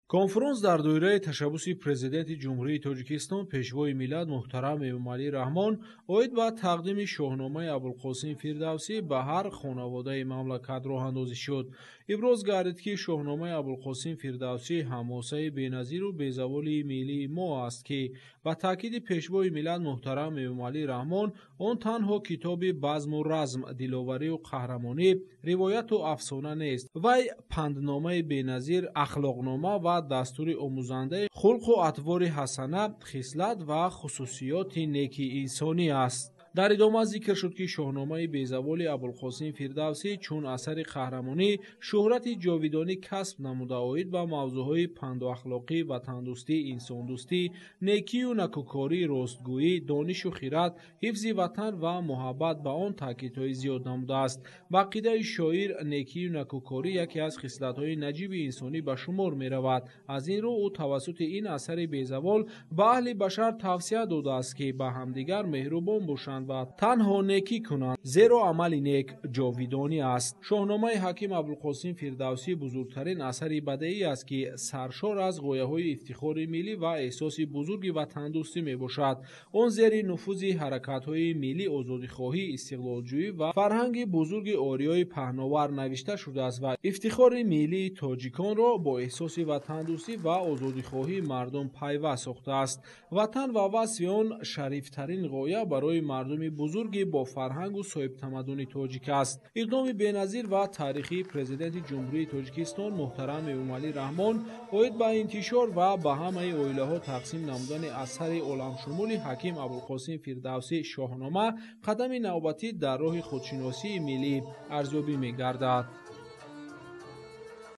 Конфронс дар доираи ташаббуси Президенти Ҷумҳурии Тоҷикистон, Пешвои миллат муҳтарам Эмомалӣ Раҳмон оид ба тақдими Шоҳномаи Абулқосим Фирдавсӣ ба ҳар хонаводаи мамлакат роҳандозӣ шуд. Иброз гардид, ки Шоҳномаи Абулқосим Фирдавсӣ ҳамосаи беназиру безаволи миллии мо аст, ки ба таъкиди Пешвои миллат муҳтарам Эмомалӣ Раҳмон он танҳо китоби базму разм, диловарию қаҳрамонӣ, ривояту афсона нест, вай пандномаи беназир, ахлоқнома ва дастури омӯзандаи хулқу атвори ҳасана, хислат ва хусусиёти неки инсонӣ аст. Дар идома зикр шуд, ки Шоҳномаи безаволи Абулқосим Фирдавсӣ чун асари қаҳрамонӣ шӯҳрати ҷовидонӣ касб намуда, оид ба мавзӯъҳои панду ахлоқӣ, ватандӯстӣ, инсондӯстӣ, некию накӯкорӣ, ростгӯӣ, донишу хират, ҳифзи ватан ва муҳаббат ба он таъкидҳои зиёд намудааст. Ба ақидаи шоир, некию накӯкорӣ яке аз хислатҳои наҷиби инсонӣ ба шумор меравад. Аз ин рӯ ӯ тавассути ин асари безавол ба аҳли башар тавсия додааст, ки ба ҳамдигар меҳрубон бошанд ва танҳо некӣ кунанд, зеро амали нек ҷовидонӣ аст. Шоҳномаи ҳаким Абулқосим Фирдавсӣ бузургтарин асари бадеӣ аст, ки саршор аз ғояҳои ифтихори миллӣ ва эҳсоси бузурги ватандӯстӣ мебошад. Он зери нуфузи ҳаракатҳои миллӣ, озодихоҳӣ, истиқлолҷӯӣ ва фарҳанги бузурги ориёи паҳновар навишта шудааст ва ифтихори миллии тоҷиконро бо эҳсоси ватандӯстӣ ва озодихоҳии мардум пайваст сохтааст. Ватан ва васфи он шарифтарин ғоя барои мардуми бузурги бо фарҳангу соҳибтамаддуни тоҷик аст. Иқдоми беназир ва таърихии Президенти Ҷумҳурии Тоҷикистон муҳтарам Эмомалӣ Раҳмон оид ба интишор ва ба ҳамаи оилаҳо тақсим намудани асари оламшумули ҳаким Абулқосим Фирдавсӣ Шоҳнома қадами навбатӣ дар роҳи худшиносии миллӣ арзёбӣ мегардад.